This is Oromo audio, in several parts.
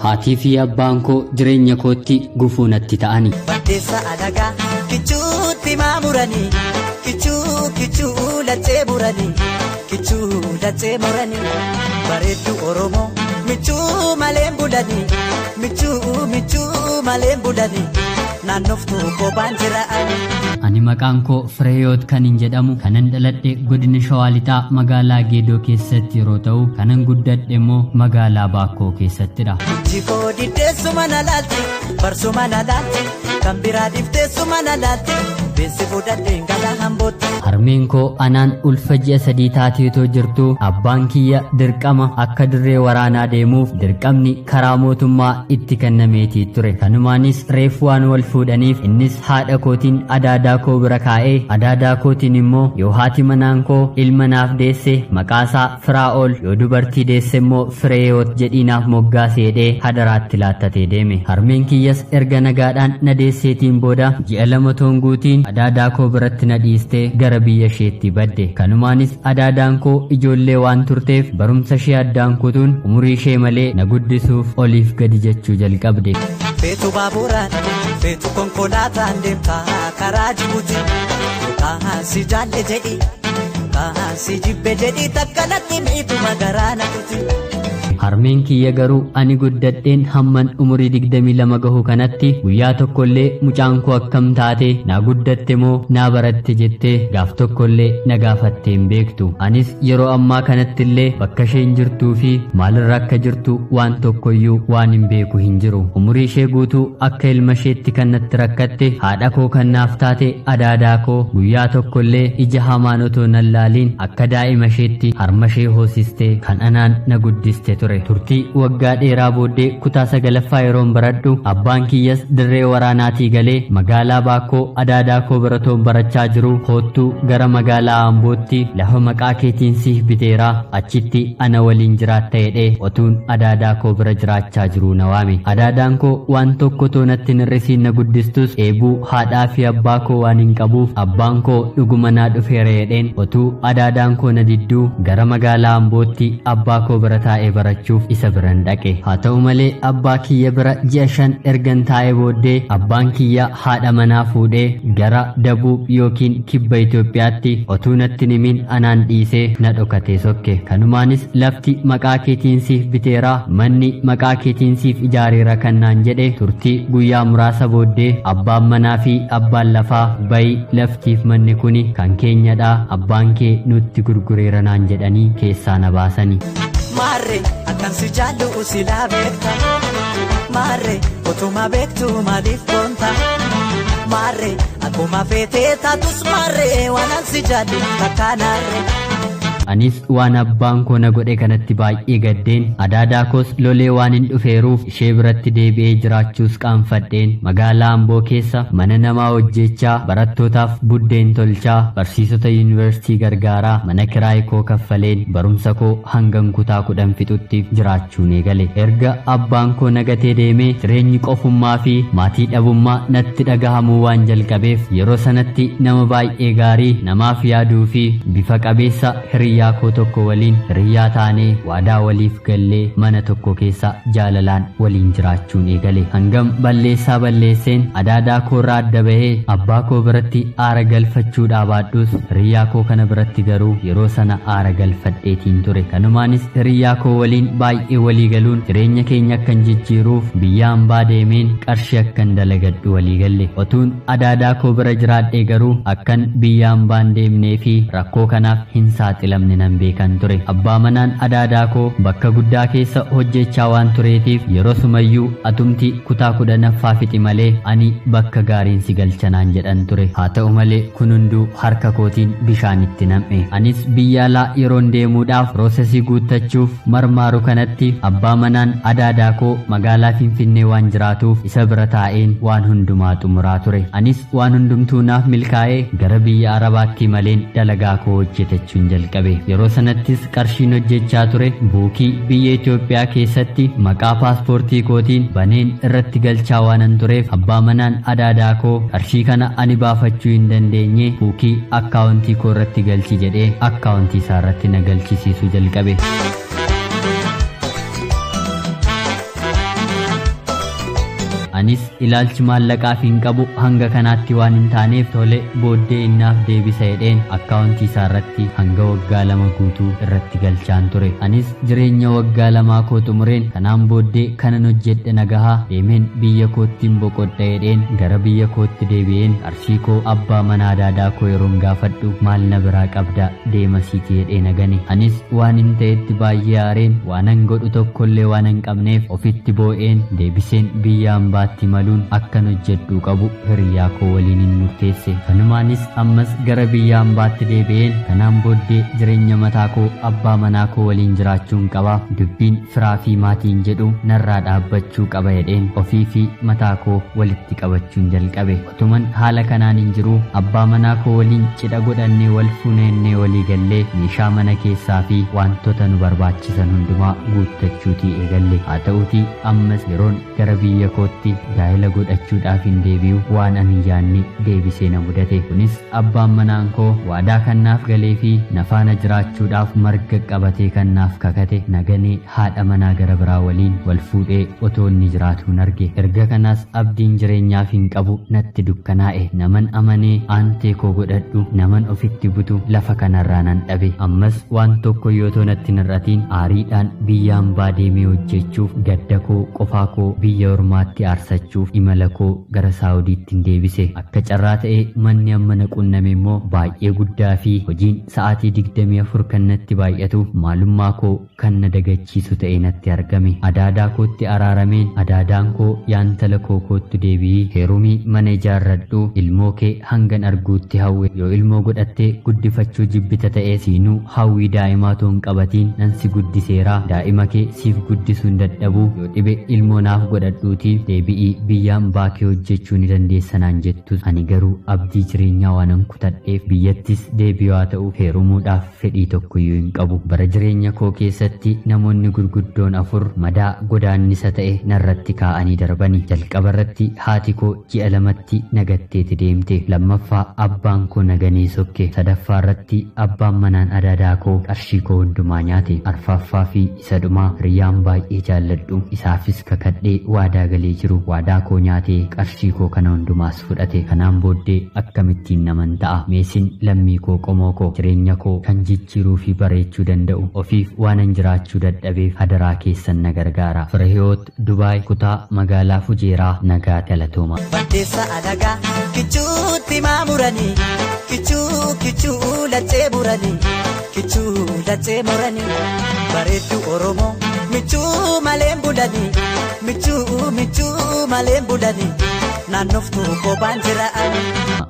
Haatii fi abbaan koo jireenya kootti gufuu natti ta'ani. Baddeessa alagaa kichuutti maamuranii kichuu kichuu lachee muranii kichuu lachee muranii bareeddu Oromoo michuu maleen bulanii michuu michuu maleen bulanii naannoftuu kophaan jira. Ani maqaan koo Fireeyoot kanin jedhamu kanan dhaladhe godina Shawaa Lixaa magaalaa Geedoo keessatti yeroo ta'u kanan guddadhe immoo magaalaa Baakkoo keessattidha. Jikoo diddeessuma na laalti barsuma na laalti kan biraa dhifteessuma na laalti beessi fudhadheen gala hambootti. Harmeen koo anaan ulfa ji'a 3 taateetoo jirtu abbaan kiyya dirqama akka dirree waraanaa deemuuf dirqamni karaa mootummaa itti kennameetii ture. Kanumaanis reefu waan wal fuudhaniif innis haadha kootiin adaadaa koo bira kaa'ee adaadaa kootiin immoo yoo haati manaan koo ilma naaf deesse maqaasaa Firaa'ol yoo dubartii deesse immoo Fireeyoot jedhii naaf moggaase jedhee hadaraatti laattatee deeme. Harmeen kiyyas erga nagaadhaan na deesseetiin booda ji'a 2 toonguutiin adaadaa koo biratti na dhiistee gara biyya isheetti badde. Kanumaanis adaadaan koo ijoollee waan turteef barumsa ishee addaan kutuun umurii ishee malee na guddisuuf oliif gadi jechuu jalqabde. Feetu baaburaan feetu konkolaataan deemtaa karaa Jibuuti yookaan si jaalle jedhi yookaan si jibbe jedhi takka natti miitu magaraa na kuti. Harmeen kiyya garuu ani guddadheen hamman umurii 22 gahu kanatti guyyaa tokkollee mucaan koo akkam taate naa guddatte moo naa baratte jettee gaaf tokkollee na gaafattee hin beektu. Anis yeroo ammaa kanatti illee bakka isheen jirtuu fi maalirra akka jirtu waan tokkoyyuu waan hin beeku hin jiru. Umurii ishee guutuu akka ilma isheetti kan natti rakkatte haadha koo kan naaf taate adaadaa koo guyyaa tokkollee ija hamaan otoo nan laaliin akka daa'ima isheetti harma ishee hoosistee kan anaan na guddiste ture. Turtii waggaa dheeraa booddee kutaa 9ffaa yeroon baradhu abbaan kiyyas dirree waraanaatii galee magaalaa Baakkoo adaadaa koo bira toon barachaa jiru koottuu gara magaalaa Ambootti lafa maqaa keetiin siif biteeraa achitti ana waliin jiraatta jedhee otuun adaadaa koo bira jiraachaa jiruu na waame. Adaadaan koo waan tokko too natti hin hir'isiin na guddistus eebuu haadhaa fi abbaa koo waan hin qabuuf abbaan koo dhuguma naa dhufeera jedheen otuu adaadaan koo na didduu gara magaalaa Ambootti abbaa koo bira taa'ee barachuuf isa biran dhaqe. Haa ta'u malee abbaa kiyya bira ji'a 5 ergan taa'ee booddee abbaan kiyya haadha manaa fuudhee gara Dabuub yookiin kibba Itoophiyaatti otuu natti hin himin anaan dhiisee na dhokatee sokke. Kanumaanis lafti maqaa keetiin siif biteera manni maqaa keetiin siif ijaareera kan naan jedhe turtii guyyaa muraasa booddee abbaan manaa fi abbaan lafaa bayi laftiif manni kuni kan keenyadha abbaan kee nutti gurgureera naan jedhanii keessaa na baasani. Maarree akkan si jaallu silaa beekta maarree otuma beektu maaliif boonta maarree akkuma feetee taatus maarree waan an si jaallu takkaanaarree. Anis waan abbaan koo na godhe kanatti baay'ee gaddeen adaadaa koos lolee waan hin dhufeeruuf ishee biratti deebi'ee jiraachuus qaanfadheen magaalaa Amboo keessa mana namaa hojjechaa barattootaaf buddeen tolchaa barsiisota yuunivarsiitii gargaaraa mana kiraayii koo kaffaleen barumsa koo hangan kutaa 10 fixutti jiraachuun eegale. Erga abbaan koo na gatee deemee jireenyi qofummaa fi maatii dhabummaa natti dhagahamuu waan jalqabeef yeroo sanatti nama baay'ee gaarii namaaf yaaduu fi bifa qabeessa hiriyyaa koo tokko waliin hiriyyaa taanee waadaa waliif gallee mana tokko keessa jaalalaan waliin jiraachuun eegale. Hangam balleessaa balleesseen adaadaa koorraa adda bahee abbaa koo biratti aara galfachuu dhaabaadhus hiriyyaa koo kana biratti garuu yeroo sana aara galfadheetiin ture. Kanumaanis hiriyyaa koo waliin baay'ee walii galuun jireenya keenya akkan jijjiiruuf biyya hambaa deemeen qarshii akkan dalagadhu walii galle. Otuun adaadaa koo bira jiraadhee garuu akkan biyya hambaan deemnee fi rakkoo kanaaf hin saaxilamne nan beekan ture. Abbaa manaan adaadaa koo bakka guddaa keessa hojjechaa waan tureetiif yeroo sumayyuu atumti kutaa 10ffaa fixi malee ani bakka gaariin si galchanaan jedhan ture. Haa ta'u malee kun hunduu harka kootiin bishaanitti nam'e. Anis biyya alaa yeroon deemuudhaaf piroosesii guuttachuuf marmaaru kanatti abbaa manaan adaadaa koo magaalaa Finfinnee waan jiraatuuf isa bira taa'een waan hundumaa xumuraa ture. Anis waan hundumtuu naaf milkaa'ee gara biyya Arabaatti maleen dalagaa koo hojjetachuun jalqabe. Yeroo sanattis qarshiin hojjechaa ture buukii biyya Itoophiyaa keessatti maqaa paaspoortii kootiin baneen irratti galchaa waanan tureef abbaa manaan adaadaa koo qarshii kana ani baafachuu hin dandeenye buukii akkaawuntii koo irratti galchi jedhee akkaawuntii isaa irratti na galchisiisuu jalqabe. Anis ilaalchi maallaqaaf hin qabu hanga kanaatti waan hin taaneef tole booddee innaaf deebisa jedheen akkaawuntii isaa irratti hanga waggaa 2 guutuu irratti galchaan ture. Anis jireenya waggaa 2 koo xumureen kanaan booddee kanan hojjedhe nagahaa deemeen biyya koottiin boqodha jedheen gara biyya kootti deebi'een qarshii koo abbaa manaa adaadaa koo yeroon gaafadhu maal na biraa qabda deema siiti jedhee nagane. Anis waan hin ta'etti baay'ee aareen waanan godhu tokkollee waan hin qabneef ofitti boo'een deebiseen biyya hambaatti maluun akkan hojjedhuu qabu hiriyaa koo waliin hin murteesse. Kanumaanis ammas gara biyya hambaatti deebi'een kanaan booddee jireenya mataa koo abbaa manaa koo waliin jiraachuun qaba, dubbiin firaa fi maatiin jedhu narraa dhaabbachuu qaba jedheen ofii fi mataa koo walitti qabachuun jalqabe. Otuman haala kanaan hin jiruu abbaa manaa koo waliin cidha godhannee wal fuuneennee walii gallee meeshaa mana keessaa fi wantoota nu barbaachisan hundumaa guuttachuutii eegalle. Haa ta'uutii ammas yeroon gara biyya kootti gaa'ela godhachuudhaaf hin deebi'u waan ani yaanne deebisee na mudate. Kunis abbaan manaan koo waadaa kan naaf galee fi na faana jiraachuudhaaf marga qabatee kan naaf kakate naganee haadha manaa gara biraa waliin wal fuudhee otoo inni jiraatuun arge. Erga kanaas abdiin jireenyaaf hin qabu natti dukkanaa'e. Naman amanee aantee koo godhadhu naman ofitti butu lafa kanarraa nan dhabe. Ammas waan tokko yoo ta'u natti hin hir'atiin aariidhaan biyya hambaa deemee hojjechuuf gadda koo qofaa koo biyya ormaatti aarsachuuf imala koo gara Saawudiitti hin deebise. Akka carraa ta'ee manni amma na qunname immoo baay'ee guddaa fi hojiin sa'aatii 24 kan natti baay'atu maalummaa koo kan na dagachiisu ta'ee natti argame. Adaadaa kootti araarameen adaadaan koo yaantala koo kootti deebi'ii heerumii mana ijaarradhu ilmoo kee hangan arguutti hawwe yoo ilmoo godhattee guddifachuu jibbita ta'ee siinuu hawwii daa'imaa otoo hin qabatiin nan si guddiseeraa daa'ima kee siif guddisuun dadhabuu yoo dhibe ilmoo naaf godhadhuutii deebi'ii biyya hambaa kee hojjechuu ni dandeessanaan jettus ani garuu abdii jireenyaa waanan kutadheef biyyattis deebi'uu haa ta'u heerumuudhaaf fedhii tokkoyyuu hin qabu. Bara jireenya koo keessatti namoonni gurguddoon 4 madaa godaannisa ta'e narratti kaa'anii darbani. Jalqaba irratti haati koo ji'a 2tti nagatteeti deemte. Lammaffaa abbaan koo naganee sokke. Sadaffaa irratti abbaan manaan adaadaa koo qarshii koo hundumaa nyaate. Arfaffaa fi isa dhumaa hiriyyaan baay'ee jaalladhu isaafis kakadhee waadaa galee jiru waadaa koo nyaatee qarshii koo kana hundumaas fudhate. Kanaan booddee akkamittiin naman ta'a? Meesin lammii koo qomoo koo jireenya koo kan jijjiiruu fi bareechuu danda'u ofiif waanan jiraachuu dadhabeef hadaraa keessan na gargaara. Firehiwoot Dubaay kutaa magaalaa Fujeeraa nagaa galatooma. Baddeessa alagaa kichuutti maamuranii kichuu kichuu lachee buranii kichuu lachee muranii bareedduu Oromoo michuu maleen bulanii michuu michuu maleen bulanii naannoftuu kophaan jira.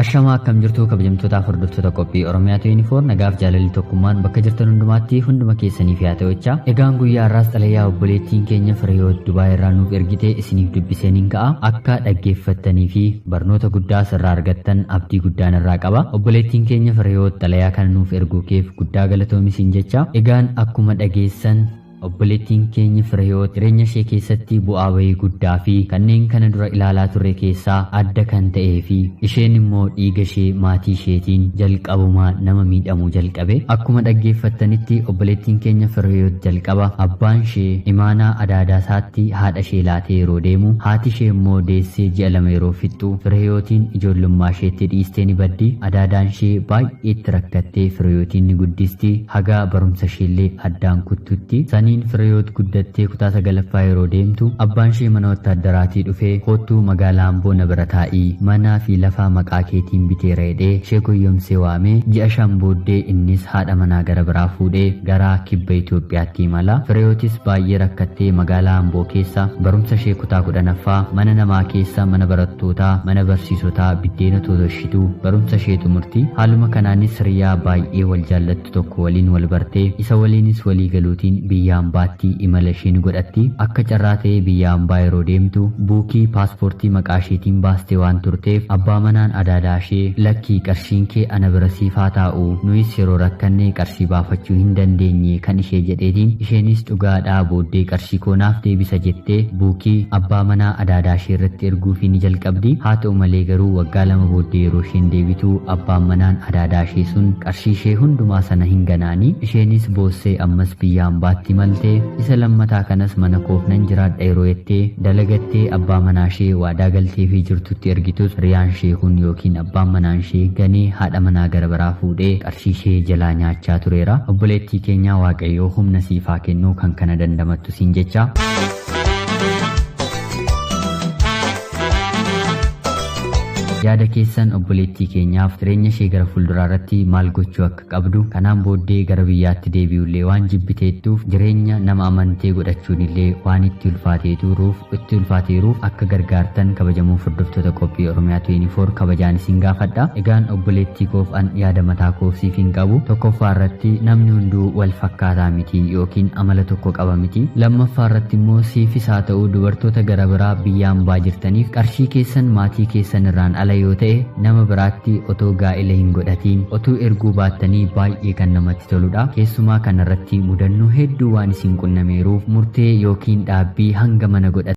Ashamaa akkam jirtu kabajamtootaaf hordoftoota qophii Oromiyaa 24 nagaaf jaalalli tokkummaan bakka jirtan hundumaatti hunduma keessaniif haa ta'u jechaa. Egaan guyyaa har'aas xalayaa obboleettiin keenya Firehiwoot Dubaay irraa nuuf ergite isiniif dubbiseen hin ka'a. Akka dhaggeeffattanii fi barnoota guddaa sirraa argattan abdii guddaan irraa qaba. Obboleettiin keenya Firehiwoot xalayaa kana nuuf erguu keef guddaa galatoomi jecha. Egaan akkuma dhageessan obboleettiin keenya Firehiwoot jireenya ishee keessatti bu'aa bahii guddaa fi kanneen kana dura ilaalaa turre keessaa adda kan ta'ee fi isheen immoo dhiiga ishee maatii isheetiin jalqabumaa nama miidhamuu jalqabe. Akkuma dhaggeeffattanitti obboleettiin keenya Firehiwoot jalqaba abbaan ishee imaanaa adaadaa isaatti haadha ishee laatee yeroo deemu haati ishee immoo deessee ji'a 2 yeroo fixxu Firehiyootiin ijoollummaa isheetti dhiistee ni baddi. Adaadaan ishee baay'eetti rakkattee Firehiyootiin ni guddisti haga barumsa isheellee addaan kuttutti. Firehiwoot guddattee kutaa 9ffaa yeroo deemtu abbaan ishee mana wattaaddaraatii dhufee koottuu magaalaa Amboo na bira taa'ii manaa fi lafaa maqaa keetiin biteera jedhee ishee goyyomsee waamee ji'a 5 booddee innis haadha manaa gara biraa fuudhee gara kibba Itoophiyaatti imala. Firehiyootis baay'ee rakkattee magaalaa Amboo keessa barumsa ishee kutaa 10ffaa mana namaa keessa mana barattootaa mana barsiisotaa biddeena totoshituu barumsa ishee xumurti. Haaluma kanaanis hiriyaa baay'ee wal jaallattu tokko waliin wal bartee isa waliinis walii galuutiin biyya hambaatti imala isheen godhatti. Akka carraa ta'ee biyya hambaa yeroo deemtu buukii paaspoortii maqaa isheetiin baastee waan turteef abbaa manaan adaadaa ishee lakkii qarshiin kee ana bira siif haa taa'u nuyis yeroo rakkanne qarshii baafachuu hin dandeenye kan ishee jedheetiin isheenis dhugaadhaa booddee qarshii koo naaf deebisa jettee buukii abbaa manaa adaadaa ishee irratti erguufii ni jalqabdi. Haa ta'u malee garuu waggaa 2 booddee yeroo isheen deebitu abbaan manaan adaadaa ishee sun qarshii ishee hundumaa sana hin ganaani. Isheenis boossee ammas biyya hambaatti kaffaltee isa lammataa kanas mana koof nan jiraadha yeroo jettee dalagattee abbaa manaa ishee waadaa galteefii jirtutti ergitus, hiriyaan ishee kun yookiin abbaan manaa ishee ganee haadha manaa gara biraa fuudhee qarshii ishee jalaa nyaachaa tureera. Obboleettii keenyaa, Waaqayyoo humna siifaa kennuu kan kana dandamattu siin jecha. Yaada keessan obboleettii keenyaaf jireenya ishee gara fuulduraa irratti maal gochuu akka qabdu, kanaan booddee gara biyyaatti deebi'ullee waan jibbiteettuuf, jireenya nama amantee godhachuun illee waan itti ulfaateeruuf akka gargaartan kabajamoo hordoftoota qophii Oromiyaa 24 kabajaan isin gaafadha. Egaan obboleettii koof an yaada mataa koof siif hin qabu. Tokkoffaa irratti namni hunduu wal fakkaataa miti yookiin amala tokko qaba miti. Lammaffaa irratti immoo siifis haa ta'u dubartoota gara biraa biyya hambaa jirtaniif, qarshii keessan maatii keessan irraan ala yoo ta'e nama biraatti otoo gaa'ela hin godhatiin otuu erguu baattanii baay'ee kan namatti toludha. Keessumaa kanarratti mudannoo hedduu waan isin qunnameeruuf murtee yookiin dhaabbii hanga mana godhatan